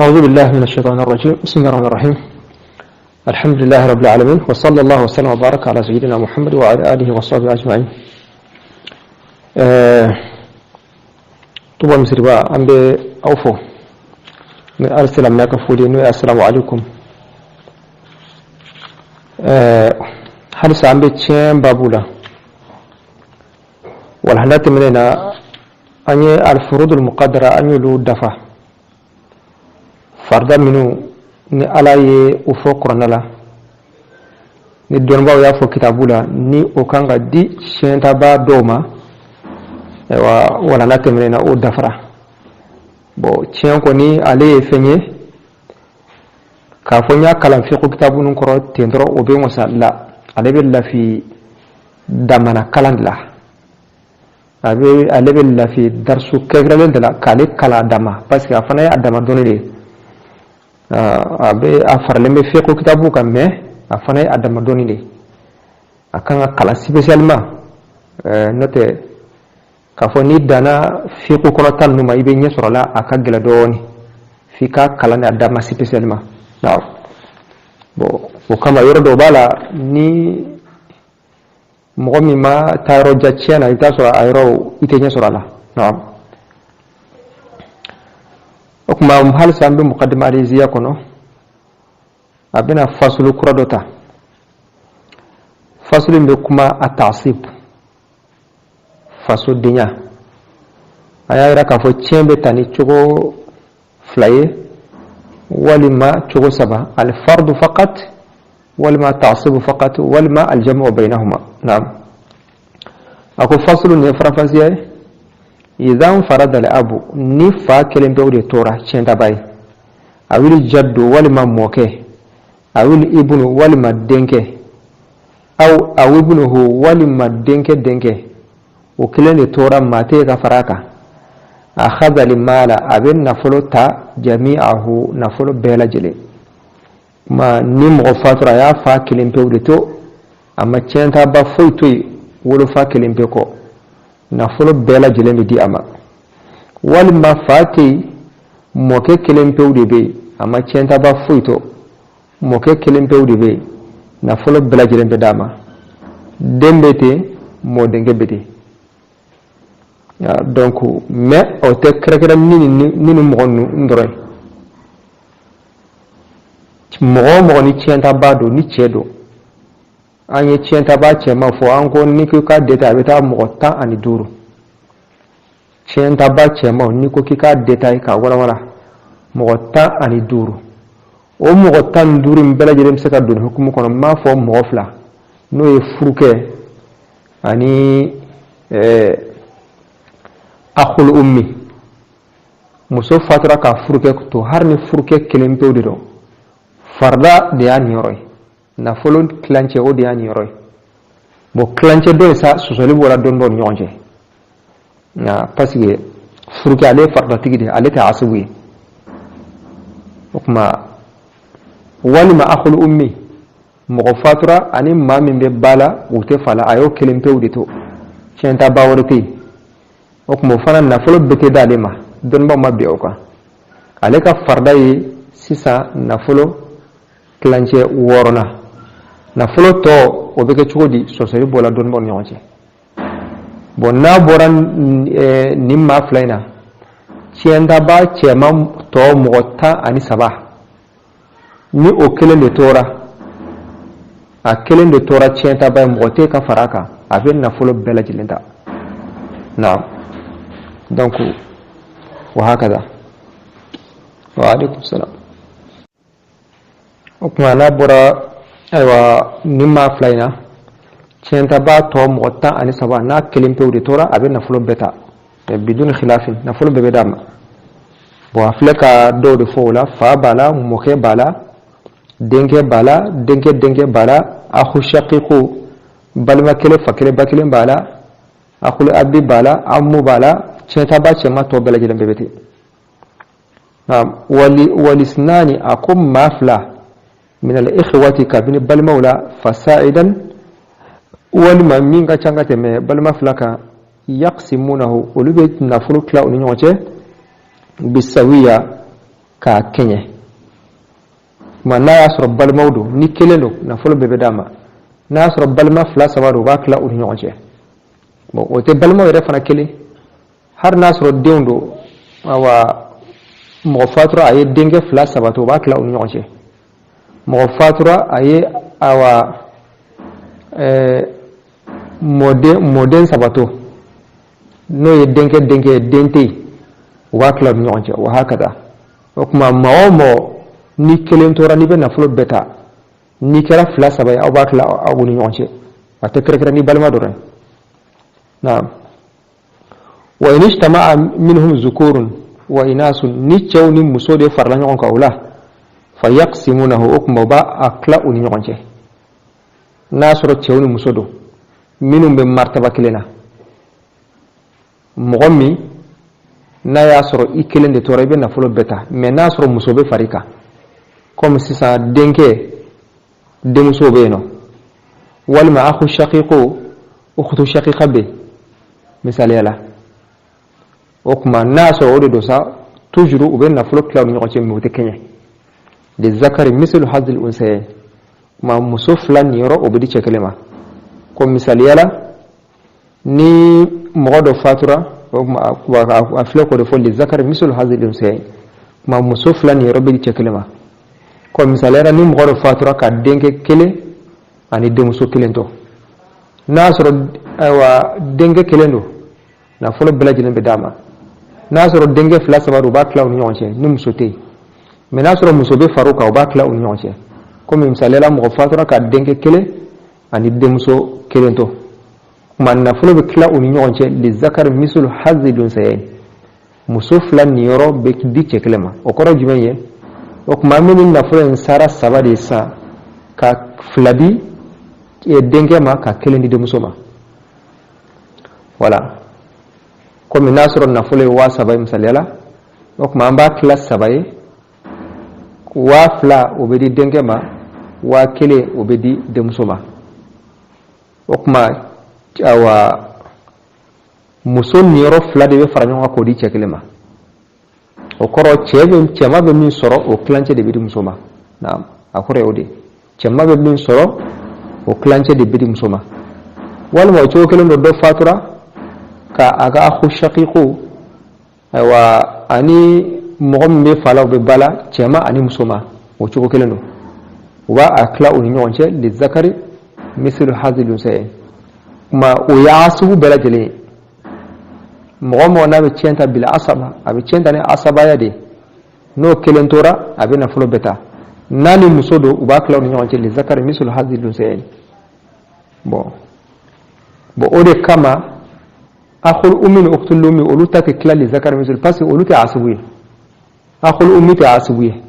أعوذ بالله من الشيطان الرجيم. بسم الله الرحمن الرحيم. الحمد لله رب العالمين، وصلى الله وسلم وبارك على سيدنا محمد وعلى آله وصحبه أجمعين. Tuba misiriba, an bɛ aw fo ni alisilamɛya ka foli, n'o ye السلام عليكم. Halisa an bɛ tiɲɛ babu la. Walhada tɛmɛnen na, an ye الفروض المقدرة, an y'olu dafa. Farida minnu ni Ala ye o fɔ kuranɛ la, ni dɔnnibaw y'a fɔ kitabu la, ni o kan ka di tiɲɛtaba dɔw ma, ayiwa, walanda tɛmɛnen na, o dafara. Bon, tiɲɛ kɔni, ale ye fɛn ye k'a fɔ n y'a kalan fiqh kitabu ninnu kɔrɔ ten dɔrɔn, o bɛ n wasa la. Ale bɛ lafi damana kalan de la, a bɛ ale bɛ lafi darisu kɛrɛnkɛrɛnlen de la k'ale kalan a dama, parce que a fana ye a dama dɔnni de ye. A bɛ a faralen bɛ fiqh kitabu kan, mais a fana ye a dama dɔnni de ye, a kan ka kalan spécialement. N'o tɛ, k'a fɔ n'i danna fiqh kɔnɔta ninnu ma, i bɛ ɲɛ sɔrɔ a la, a ka gɛlɛn dɔɔnin, f'i ka kalan de a dama spécialement. Bon, o kama yɔrɔ dɔw b'a la, ni mɔgɔ min ma taa yɔrɔ jan tiɲɛ na, i bɛ taa sɔrɔ a yɔrɔ i tɛ ɲɛ sɔrɔ a la. Naam, o tuma halisa an bɛ مقدمة العزية kɔnɔ. A bɛna fasulu kura dɔ ta. Fasulu in bɛ kuma التعصيب, fasodenya. A y'a yira k'a fɔ tiɲɛ bɛ ta ni cogo fila ye walima cogo saba: الفرض فقط, walima التعصيب فقط, walima الجمع بينهما. Naam, a ko fasulu nin ye faranfasiya ye. إذا انفرد الأب, ni fa kelen pewu de tora tiɲɛtaba ye, أو الجد, walima mɔkɛ, أو الابن, walima denkɛ, أو أو ابنه, walima denkɛ denkɛ, o kelen de tora, maa tɛ ka fara a kan, أخذ المال, a bɛ nafolo ta, جميعه, nafolo bɛɛ lajɛlen. Kuma ni mɔgɔ fatura, a y'a fa kelen pewu de to, a ma tiɲɛtaba foyi to yen wolofa kelen pe kɔ, nafolo bɛɛ lajɛlen bɛ di a ma. Walima fa tɛ yen, mɔkɛ kelen pewu de bɛ yen, a ma tiɲɛtaba foyi to, mɔkɛ kelen pewu de bɛ yen, nafolo bɛɛ lajɛlen bɛ d'a ma. Den bɛ ten, mɔdenkɛ bɛ ten. Donc, mais o tɛ kɛrɛnkɛrɛn ni mɔgɔ ninnu dɔrɔn ye. Mɔgɔ o mɔgɔ ni tiɲɛtaba don, ni cɛ don, an ye tiɲɛtaba cɛman fɔ, an ko n'i ko k'a détail, a bɛ taa mɔgɔ 15. Tiɲɛtaba cɛmanw, n'i ko k'i k'a détail k'a walawala, mɔgɔ 15. O mɔgɔ 15 in bɛɛ lajɛlen bɛ se ka don hukumu kɔnɔ. N m'a fɔ mɔgɔ fila, n'o ye furukɛ ani أخو الأم. Muso fatura ka furukɛ to, hali ni furukɛ kelen pewu de don, farida de y'a niyɔrɔ ye, nafolo tilancɛ, o de y'a niyɔrɔ ye. Bon, tilancɛ dɔ in sa, sɔsɔli bɔra dɔɔni ni ɲɔgɔn cɛ nka parce que furukɛ, ale ye faridatigi de ye, ale tɛ asibu ye. O tuma, walima أخو الأم, mɔgɔ fatura ani maa min bɛ ba la, u tɛ fa la, a y'o kelen pewu de to, tiɲɛtaba wɛrɛ tɛ yen. O tuma, o fana nafolo bɛɛ tɛ d'ale ma, dɔnnibaw ma bɛn o kan. Ale ka farida ye sisan nafolo tilancɛ wɔɔrɔnan. Nafolo tɔ, o bɛ kɛ cogo di? Sɔsɔli bɔra dɔnnibaw ni ɲɔgɔn cɛ. Bon, n'a bɔra nin maa fila in na, tiɲɛtaba cɛman tɔ mɔgɔ 13, ni o kelen de tora, a kelen de tora tiɲɛtaba ye, mɔgɔ tɛ ka fara a kan, a bɛ nafolo bɛɛ lajɛlen ta. Naam, donc وهكذا. وعليكم السلام. O tuma, n'a bɔra, ayiwa, nin maa fila in na, tiɲɛtaba tɔ mɔgɔ 13, n'a kelen pewu de tora, a bɛ nafolo bɛɛ ta بدون خلاف, nafolo bɛɛ bɛ d'a ma. Bon, a filɛ ka dɔw de fɔ o la: fa b'a la, mɔkɛ b'a la, denkɛ b'a la, denkɛ denkɛ b'a la, أخ شقيق, balima kelen, fa kelen, ba kelen b'a la, أخو الأب b'a la, عم b'a la, tiɲɛtaba cɛman tɔ bɛɛ lajɛlen bɛɛ bɛ ten. Wali والاثنان, a ko maa fila, من الإخوة, kabini balimaw la, فصاعدا, walima min ka ca ka tɛmɛ balima fila kan, يقسمونه, olu bɛ nafolo tila u ni ɲɔgɔn cɛ, بالسوية. K'a kɛɲɛ. Tuma n'a y'a sɔrɔ balimaw don, ni kelen don, nafolo bɛɛ bɛ d'a ma. N'a y'a sɔrɔ balima fila saba don, u b'a tila u ni ɲɔgɔn cɛ. Bon, o tɛ balimaw yɛrɛ fana kelen. Hali n'a sɔrɔ denw don, awa, mɔgɔ fatura, a ye denkɛ fila saba to, u b'a tila u ni ɲɔgɔn cɛ. Mɔgɔ fatura, a ye, awa, mɔden saba to, n'o ye denkɛ denkɛ ye, den tɛ yen, u b'a tila u ni ɲɔgɔn cɛ. Wa hakada. O tuma, maa o mɔgɔ ni kelen tora, n'i bɛ nafolo bɛɛ ta, n'i kɛra fila saba ye, aw b'a tila aw ni ɲɔgɔn cɛ. A tɛ kɛrɛnkɛrɛn ni balima dɔrɔn ye. Naam. Wa in ijtama'a minhum zukurun wa inasun, ni cɛw ni muso de farala ɲɔgɔn kan o la, fa yaqsimunahu, o tuma u b'a a tila u ni ɲɔgɔn cɛ. N'a y'a sɔrɔ cɛw ni muso don minnu bɛ martaba kelen na, mɔgɔ min n'a y'a sɔrɔ i kelen de tora, i bɛ nafolo bɛɛ ta. Mais n'a y'a sɔrɔ muso bɛ far'i kan, komi sisan denkɛ denmuso bɛ yen nɔ, walima akhu shaqiqo, ukhtu shaqiqa bɛ yen misaliya la, o tuma n'a y'a sɔrɔ o de don sa, toujours u bɛ nafolo tila u ni ɲɔgɔn cɛ, mais u tɛ kɛɲɛ. Lizakari mislu hazil unsayayn, kuma muso fila niyɔrɔ, o bɛ di cɛ kelen ma. Ko misaliya la, ni mɔgɔ dɔ fatura, o tuma a filɛ k'o de fɔ, lizakari mislu hazil unsayayn, kuma muso fila niyɔrɔ bɛ di cɛ kelen ma. Ko misaliya la, ni mɔgɔ dɔ fatura ka denkɛ kelen ani denmuso kelen to, n'a sɔrɔ, ayiwa, denkɛ kelen don, nafolo bɛɛ lajɛlen bɛ d'a ma. N'a sɔrɔ denkɛ fila saba don, u b'a tila u ni ɲɔgɔn cɛ ni muso tɛ yen. Mais n'a sɔrɔ muso bɛ far'o kan, u b'a tila u ni ɲɔgɔn cɛ. Komi misaliya la, mɔgɔ fatura ka denkɛ kelen ani denmuso kelen to, kuma nafolo bɛ tila u ni ɲɔgɔn cɛ, lizakari mislu hazi lunsayayn, muso fila niyɔrɔ bɛ di cɛ kelen ma. O kɔrɔ jumɛn ye? O tuma an bɛ nin nafolo in sara saba de san, ka fila di denkɛ ma, ka kelen di denmuso ma. Wala komi n'a sɔrɔ nafolo ye 3000 ye misaliya la, o tuma an b'a tila saba ye, 2000 o bɛ di denkɛ ma, 1000 o bɛ di denmuso ma. O tuma, awa, muso niyɔrɔ fila de bɛ fara ɲɔgɔn kan k'o di cɛ kelen ma. O kɔrɔ, cɛ bɛ, cɛma bɛ min sɔrɔ, o tilancɛ de bɛ di muso ma. Naam, a kɔrɔ ye o de ye. Cɛma bɛ min sɔrɔ, o tilancɛ de bɛ di muso ma. Walima o cogo kelen don, dɔ fatura ka a ka akhu shaqiqu, ayiwa, ani mɔgɔ min bɛ fa la, o bɛ ba la, cɛma ani musoma, o cogo kelen don, u b'a a tila u ni ɲɔgɔn cɛ, lizakari mislu hazil unsayayn. Kuma o ye asubu bɛɛ lajɛlen ye. Mɔgɔ mɔgɔ n'a bɛ tiɲɛ ta bila asaba, a bɛ tiɲɛ ta ni asabaya de ye, n'o kelen tora, a bɛ nafolo bɛɛ ta. N'a ni muso don, u b'a tila u ni ɲɔgɔn cɛ, lizakari mislu hazil unsayayn. Bon, o de kama akhul ummi ni ukhtul ummi, olu ta tɛ tila lizakari mislu, parce que olu tɛ asubu ye. Akhul ummi tɛ asubu ye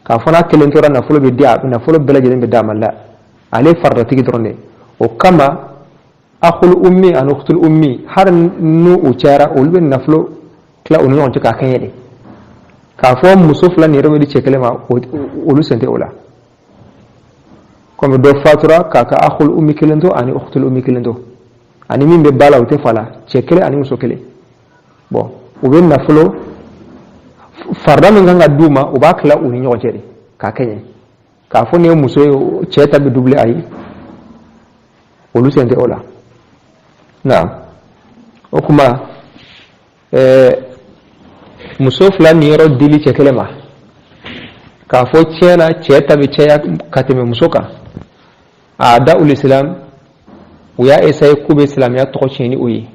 k'a fɔ n'a kelen tora, nafolo bɛ di a, nafolo bɛɛ lajɛlen bɛ d'a ma la, ale ye faridatigi dɔrɔn de. O kama akhul ummi ani ukhtul ummi, hali n'u u cayara, olu bɛ nafolo tila u ni ɲɔgɔn cɛ k'a kɛɲɛ de. K'a fɔ muso fila niyɔrɔ bɛ di cɛ kelen ma, olu sen tɛ o la. Komi dɔ fatura k'a ka akhul ummi kelen to ani ukhtul ummi kelen to, ani min bɛ ba la, o tɛ fa la, cɛ kelen ani muso kelen. Bon, u bɛ nafolo farida min kan ka d'u ma, u b'a tila u ni ɲɔgɔn cɛ de k'a kɛɲɛ. K'a fɔ nin ye muso ye, cɛ ta bɛ doubler, ayi, olu sen tɛ o la. Naam. O tuma, muso fila niyɔrɔ dili cɛ kelen ma, k'a fɔ tiɲɛ na cɛ ta bɛ caya ka tɛmɛ muso kan, a da ul islam, u y'a essayer k'u bɛ silamɛya tɔgɔ tiɲɛ ni o ye,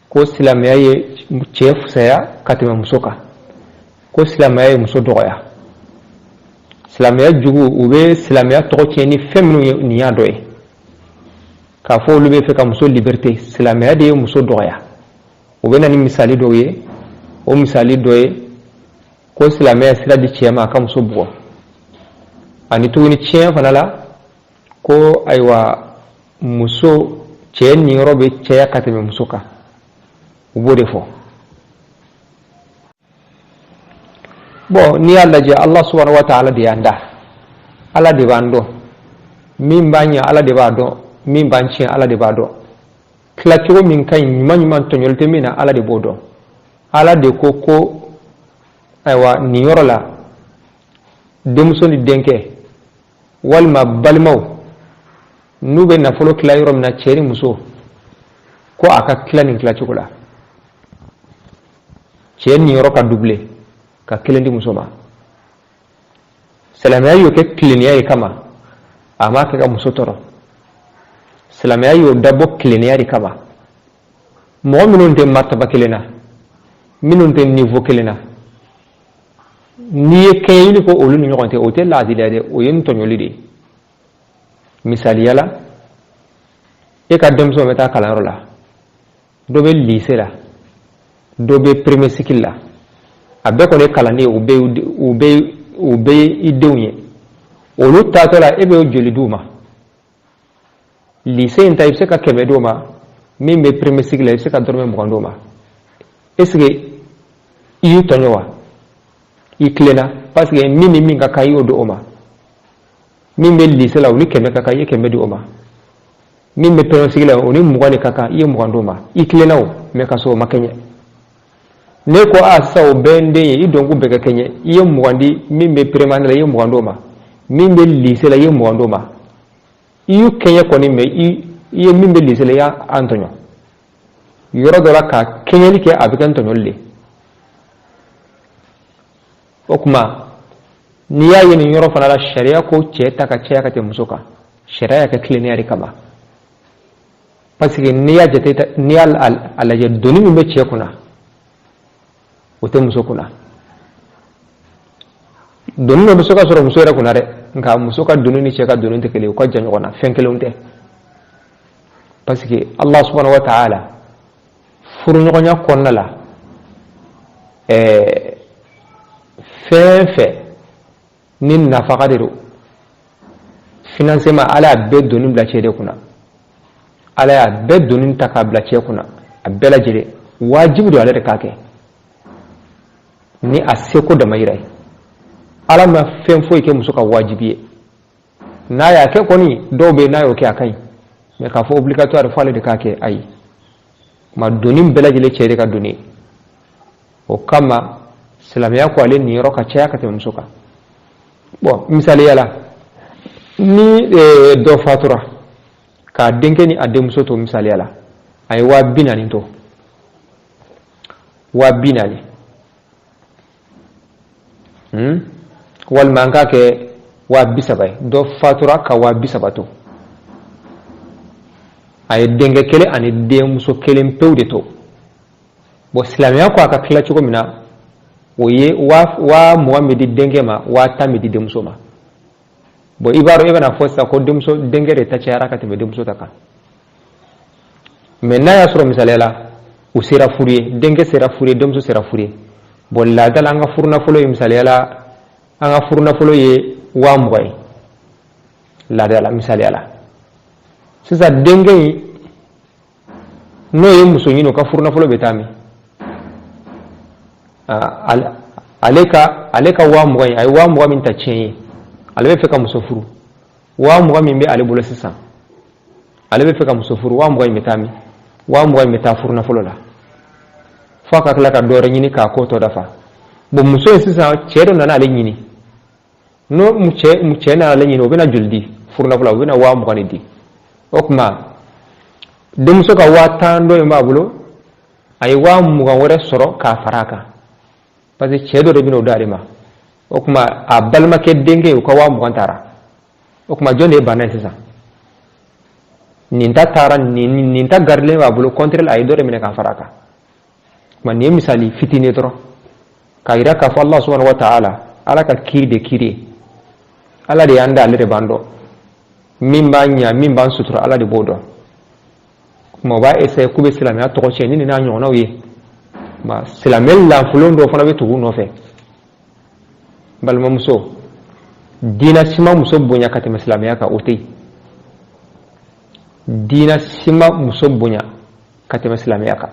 ko silamɛya ye cɛ fisaya ka tɛmɛ muso kan, ko silamɛya ye muso dɔgɔya. Silamɛya jugu, u bɛ silamɛya tɔgɔ tiɲɛ ni fɛn minnu ye, nin y'a dɔ ye, k'a fɔ olu bɛ fɛ ka muso liberté, silamɛya de ye muso dɔgɔya. U bɛ na ni misali dɔw ye. O misali dɔ ye ko silamɛya sira di cɛ ma a ka muso bugɔ. Ani tuguni, tiɲɛ fana la, ko ayiwa, muso, cɛ niyɔrɔ bɛ caya ka tɛmɛ muso kan, u b'o de fɔ. Bon, n'i y'a lajɛ, Allah subhanahu wa ta'ala de y'an da, Ala de b'an dɔn. Min b'an ɲɛ, Ala de b'a dɔn. Min b'an tiɲɛ, Ala de b'a dɔn. Tilacogo min ka ɲi, ɲuman ɲuman, tɔɲɔli tɛ min na, Ala de b'o dɔn. Ala de ko ko Ayiwa, nin yɔrɔ la, denmuso ni denkɛ walima balimaw, n'u bɛ nafolo tila yɔrɔ min na, cɛ ni muso, ko a ka tila nin tilacogo la: cɛ niyɔrɔ ka dubile ka kelen di muso ma. Silamɛya y'o kɛ tilennenya de kama, a m'a kɛ ka muso tɔɔrɔ. Silamɛya y'o dabɔ tilennenya de kama. Mɔgɔ minnu tɛ martaba kelen na, minnu tɛ niveau kelen na, n'i ye kɛɲɛli kɛ olu ni ɲɔgɔn cɛ, o tɛ laadiliya dɛ, o ye tɔɲɔli de ye. Misaliya la, e ka denmisɛnw bɛ taa kalanyɔrɔ la, dɔ bɛ lycée la, dɔ bɛ premier cycle la, a bɛɛ kɔni ye kalanden ye, u bɛɛ ye i denw ye. Olu taatɔ la, e bɛ joli d'u ma? Lycée in ta, i bɛ se ka 100 d'o ma. Min bɛ premier cycle la, i bɛ se ka dɔrɔmɛ 20 d'o ma. Est ce que i y'u tɔɲɔ wa? I tilenna, parce que min ni min ka kan, i y'o di o ma. Min bɛ lycée la, o ni 100 ka kan, i ye 100 di o ma. Min bɛ premier cycle la, o ni 20 de ka kan, i ye 20 d'o ma. I tilenna o, mais ka sɔrɔ o ma kɛɲɛ. Ne ko a sisan, o bɛɛ ye n den ye, i dɔn k'u bɛɛ ka kɛɲɛ. I ye 20 di min bɛ première année la, i ye 20 d'o ma. Min bɛ lycée la, i ye 20 d'o ma. I y'u kɛɲɛ kɔni, mais i ye min bɛ lycée la, i y'a tɔɲɔ yɔrɔ dɔ la. Ka kɛɲɛli kɛ, a bɛ kɛ n tɔɲɔli de. O tuma, n'i y'a ye nin yɔrɔ fana la, sariya ko cɛ ta ka caya ka tɛmɛ muso kan, sariya y'a kɛ tilennenya de kama, parce que n'i y'a jate, n'i y'a lajɛ, doni min bɛ cɛ kunna, o tɛ muso kunna. Doni dɔ bɛ se ka sɔrɔ muso yɛrɛ kunna dɛ, nka muso ka doni ni cɛ ka doni tɛ kelen ye, u ka jan ɲɔgɔn na, fɛn kelenw tɛ, parce que Allah subhanahu wa ta'ala, furuɲɔgɔnya kɔnɔna la, fɛn fɛn ni nafaga de don, financement, Ala y'a bɛɛ doni bila cɛ de kunna. Ala y'a bɛɛ doni ta k'a bila cɛ kunna, a bɛɛ lajɛlen wajibi don ale de k'a kɛ ni a seko damayira ye. Ala ma fɛn foyi kɛ muso ka wajibi ye. N'a y'a kɛ kɔni, dɔw bɛ yen, n'a y'o kɛ, a ka ɲi, mais k'a fɔ obligatoire fo ale de k'a kɛ, ayi. Ma doni bɛɛ lajɛlen cɛ de ka doni. O kama, silamɛya ko ale niyɔrɔ ka caya ka tɛmɛ muso kan. Bon, misaliya la, ni dɔ fatura k'a denkɛ ni a denmuso to, misaliya la, a ye 40 000 to, 40 000, Walima an k'a kɛ 30 000 ye. Dɔ fatura ka 30 000 to, a ye denkɛ kelen ani denmuso kelen pewu de to. Bon, silamɛya ko a ka tila cogo min na, o ye 20 000 bɛ di denkɛ ma, 10 000 bɛ di denmuso ma. Bon, i b'a dɔn, e bɛna fɔ sisan ko denmuso, denkɛ de ta cayara ka tɛmɛ denmuso ta kan. Mais n'a y'a sɔrɔ, misaliya la, u sera furu ye, denkɛ sera furu ye, denmuso sera furu ye. Bon, laada la, an ka furunafolo ye, misaliya la, an ka furunafolo ye 20 000 ye laada la. Misaliya la, sisan, denkɛ in, n'o ye muso ɲini, o ka furunafolo bɛ taa min? Ale ka 20 000 in, a ye 20 000 min ta tiɲɛ ye, ale bɛ fɛ ka muso furu. 20 000 min bɛ ale bolo sisan, ale bɛ fɛ ka muso furu, 20 000 in bɛ taa min? 20 000 in bɛ taa furunafolo la, fo a ka tila ka dɔ wɛrɛ ɲini k'a ko tɔ dafa. Bon, muso in sisan, cɛ dɔ nana ale ɲini. N'o cɛ nana ale ɲini, o bɛna joli di furunafolo la? O bɛna 20 000 de di. O tuma, denmuso ka 10 000 dɔ in b'a bolo, a ye 20 000 wɛrɛ sɔrɔ k'a fara a kan, parce que cɛ dɔ de bɛna o d'ale ma. O tuma, a balimakɛ denkɛ, u ka 20 000 taara. O tuma, jɔn de ye bana ye sisan? Nin ta taara, nin ta garilen b'a bolo, contraire, a ye dɔ de minɛ k'a fara a kan. Tuma, nin ye misali fitinin dɔrɔn k'a yira k'a fɔ Allah subhanahu wa ta'ala, Ala ka kiiri de kiiri ye. Ala de y'an da, ale de b'an dɔn. Min b'an ɲa, min b'an sutura, Ala de b'o dɔn. Kuma, u b'a essayer k'u bɛ silamɛya tɔgɔ tiɲɛ ni nin n'a ɲɔgɔnnaw ye. Ma silamɛ lanfolon dɔw fana bɛ tugu u nɔfɛ. Balimamuso, diinɛ si ma muso bonya ka tɛmɛ silamɛya kan, o tɛ yen. Diinɛ si ma muso bonya ka tɛmɛ silamɛya kan,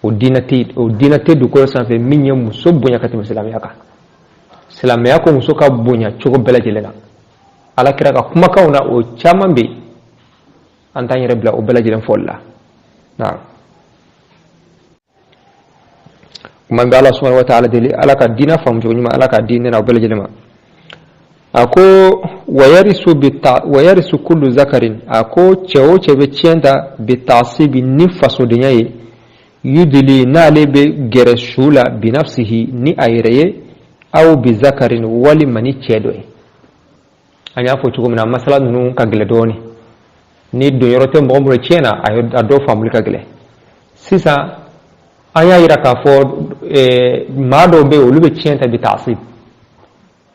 o diinɛ tɛ, o diinɛ tɛ dugukolo sanfɛ min ye muso bonya ka tɛmɛ silamɛya kan. Silamɛya ko muso ka bonya cogo bɛɛ lajɛlen na. Ala kira ka kumakanw na, o caman bɛ yen, an t'an yɛrɛ bila o bɛɛ lajɛlen fɔli la. Naam. Kuma bɛ Ala subhanahu wa ta'ala deli, Ala ka diinɛ faamu cogo ɲuman, Ala ka di ne n'aw bɛɛ lajɛlen ma. A ko wayarisu kullu zakarin, a ko cɛ o cɛ bɛ tiɲɛ ta bitasibi ni fasodenya ye, yudili n'ale bɛ gɛrɛ su la, binafsihi ni a yɛrɛ ye, aw bi zakarin walima ni cɛ dɔ ye. An y'a fɔ cogo min na, masala ninnu ka gɛlɛn dɔɔnin, ni donyɔrɔ tɛ mɔgɔ bolo tiɲɛ na, a dɔw faamuli ka gɛlɛn. Sisan an y'a yira k'a fɔ maa dɔw bɛ yen, olu bɛ tiɲɛ ta bi taasib,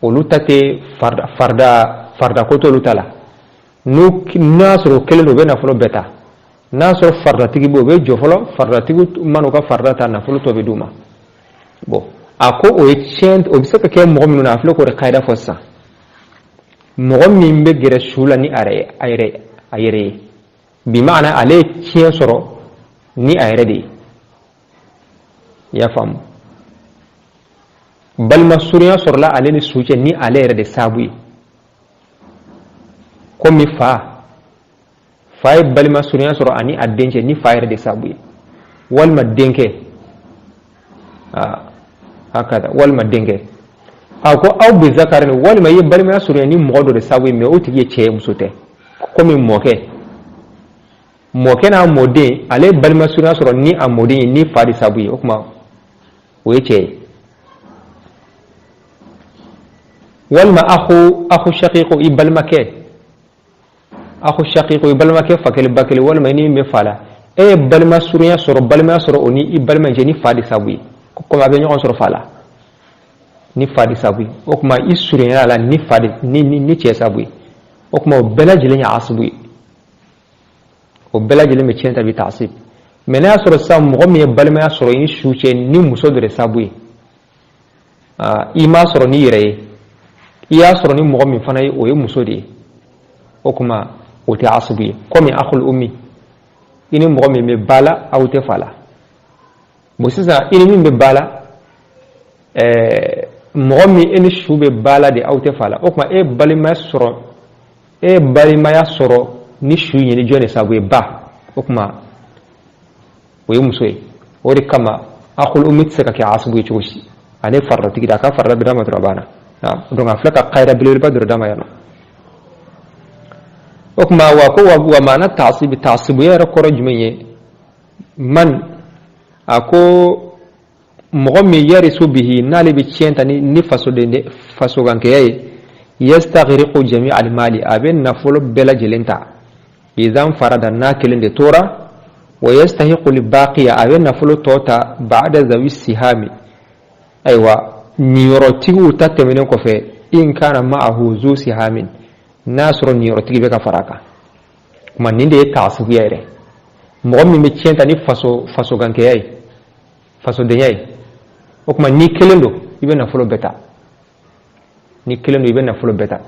olu ta tɛ farida, farida ko t'olu ta la. N'u n'a sɔrɔ o kelen don, u bɛ nafolo bɛɛ ta. N'a sɔrɔ faridatigi bɛ yen, u bɛ jɔ fɔlɔ, faridatigi man'u ka farida ta, nafolo tɔ bɛ d'u ma. Bon, a ko o ye tiɲɛ, o bɛ se ka kɛ mɔgɔ minnu na, a filɛ k'o de kayida fɔ sisan. Mɔgɔ min bɛ gɛrɛ su la ni a yɛrɛ ye, bi maana ale ye tiɲɛ sɔrɔ ni a yɛrɛ de ye, i y'a faamu, balima surunya sɔrɔla ale ni su cɛ ni ale yɛrɛ de saabu ye. Komi fa ye balima surunya sɔrɔ ani a den cɛ ni fa yɛrɛ de saabu ye, walima denkɛ, hakada, walima denkɛ. A ko aw bi zakari, walima i ye balimaya surunya ni mɔgɔ dɔ de saabu ye, mais o tigi ye cɛ ye, muso tɛ. Komi mɔkɛ n'a mɔden, ale ye balima surunya sɔrɔ ni a mɔden ye ni fa de saabu ye, o tuma o ye cɛ ye. Walima akhu shaqiqo, i balimakɛ, akhu shaqiqo, i balimakɛ fa kelen ba kelen, walima i ni min bɛ fa la, e ye balima surunya sɔrɔ, balimaya sɔrɔ o ni i balima cɛ ni fa de sabu ye, komi a bɛ ɲɔgɔn sɔrɔ fa la ni fa de sabu ye, o tuma i surunyana la ni fa de ni cɛ sabu ye, o tuma o bɛɛ lajɛlen ye asibu ye, o bɛɛ lajɛlen bɛ tiɲɛ ta bi taasib. Mais n'a y'a sɔrɔ sisan mɔgɔ min ye balimaya sɔrɔ i ni su cɛ ni muso dɔ de sabu ye, i m'a sɔrɔ n'i yɛrɛ ye, i y'a sɔrɔ ni mɔgɔ min fana ye, o ye muso de ye, o tuma o tɛ asibu ye. Komi akhul ummi, i ni mɔgɔ min bɛ ba la, aw tɛ fa la. Bon, sisan i ni min bɛ ba la, mɔgɔ min e ni su bɛ ba la de, aw tɛ fa la, o tuma e balimaya sɔrɔ ni su ye ni jɔn de sababu ye? Ba, o tuma o ye muso ye. O de kama akhul ummi tɛ se ka kɛ asibu ye cogo si, ale faridatigi de, a ka farida bɛ d'a ma dɔrɔn a banna. Donc a filɛ ka kayida belebeleba dɔ d'a ma yan nɔ. O tuma wa ko wa maana taasibi, taasibuya yɛrɛ kɔrɔ jumɛn ye? Man, a ko mɔgɔ min yarisu bihi, n'ale bɛ tiɲɛ ta ni fasoden fasogankɛya ye, yastaghriqu jami al-mali, a bɛ nafolo bɛɛ lajɛlen ta, idan farada, n'a kelen de tora, wa yastahiqu al-baqiya, a bɛ nafolo tɔ ta, ba'da zawi sihami, ayiwa niyɔrɔtigiw ta tɛmɛnen kɔfɛ, in kana ma'ahu zu sihamin, n'a sɔrɔ niyɔrɔtigi bɛ ka fara a kan. Kuma nin de ye taasibuya yɛrɛ, mɔgɔ min bɛ tiɲɛ ta ni fasogankɛya ye, fasodenya ye, o tuma n'i kelen don, i bɛ nafolo bɛɛ ta. Ni kelen don, i bɛ nafolo bɛɛ ta.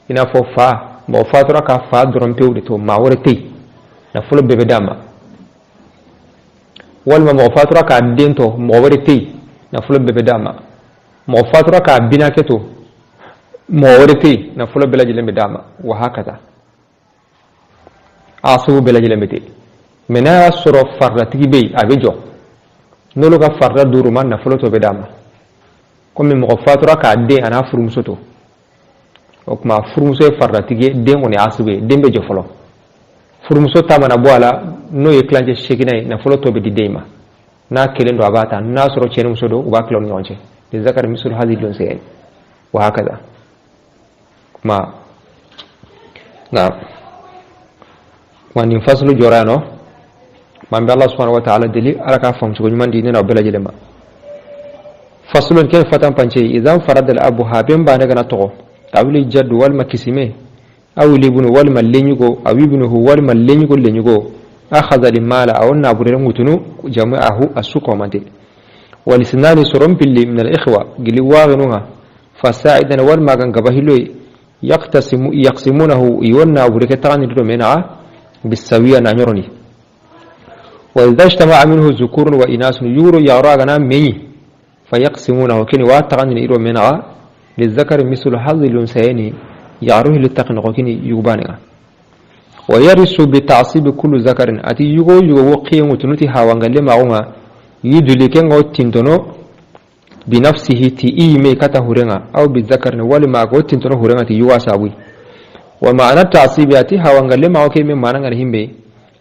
I n'a fɔ fa, mɔgɔ fatura ka fa dɔrɔn pewu de to, maa wɛrɛ tɛ yen, nafolo bɛɛ bɛ d'a ma. Walima mɔgɔ fatura k'a den to, mɔgɔ wɛrɛ tɛ yen, nafolo bɛɛ bɛ d'a ma. Mɔgɔ fatura k'a binakɛ to, mɔgɔ wɛrɛ tɛ yen, nafolo bɛɛ lajɛlen bɛ d'a ma. Wa hakata, asibu bɛɛ lajɛlen bɛ ten. Mais n'a y'a sɔrɔ faridatigi bɛ yen, a bɛ jɔ, n'olu ka farida duuru ma, nafolo tɔ bɛ d'a ma. Komi mɔgɔ fatura k'a den a n'a furumuso to, o tuma furumuso ye faridatigi ye, den kɔni ye asibu ye, den bɛ jɔ fɔlɔ. Furumuso ta mana bɔ a la, n'o ye tilancɛ seeginna ye, nafolo tɔ bɛ di den ma. N'a kelen don, a b'a ta. N'a sɔrɔ cɛ ni muso don, u b'a tila u ni ɲɔgɔn cɛ. Lizakari mislu hazi lunsayayn wa hakaza. Kuma na kuma nin fasulu jɔra yan nɔ. Kuma an bɛ Ala subhanahu wa ta'ala deli, Ala k'a faamu cogo ɲuman di ne n'aw bɛɛ lajɛlen ma. Fasulun kɛ fatan pance, idan farada al abu, haben ba ne kana tɔgɔ awili jaddu, walima kisime, awili bunu, walima leɲugo, awi bunuhu, walima leɲugo leɲugo, akhadha limala, aw naburere ngutunu jama'ahu asu komante, walisnani soron pilli min al ikhwa gili waginunga fasa'idan, walima gan gabahiloy, yaqtasimu yaqsimunahu, iwonna bureke tagani do mena bisawiya na nyoroni. Wa idha ijtama'a minhu zukurun wa inasun, yuro yara gana meyi, fayaqsimunahu, kini wa tagani iro mena lizakari mislu hadhi lunsayni, yaruhi litaqni kini yubaniga. Wa yarisu bi ta'sib kullu zakarin, ati yugo yugo wo qiyamu tunuti hawangalle maunga yuduli kengo tintono Binafsihi ti i yime kata hurenga aw bizakar walima ago tintono hurenga ti yuwa sawi. Wa ma'ana ta'sibi ati hawangalle ma ke me mana ngar himbe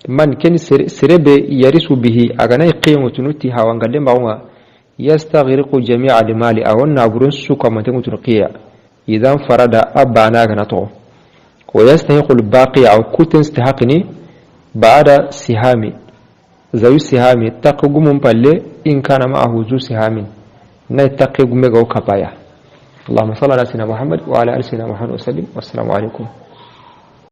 man ken serebe yarisu bihi agana qiyangu ti hawangalle ma yastaghriqu jami'a al-mali aw naburun suka mantengu qiya idan farada abana gana to wa yastahiqu al-baqi aw kuten istihaqni ba'da sihami zawi sihami taqgumun palle in kana ma'ahu zu sihamin na taqgume go kapaya. Allahumma salli ala sayyidina Muhammad wa ala ali sayyidina Muhammad wa sallim. Wassalamu alaikum.